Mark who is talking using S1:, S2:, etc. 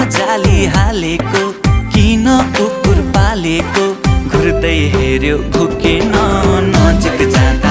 S1: जाली हालेको किन कुकुर पालेको घुर्दै हेर्यो भुकेन नजिक जाँदा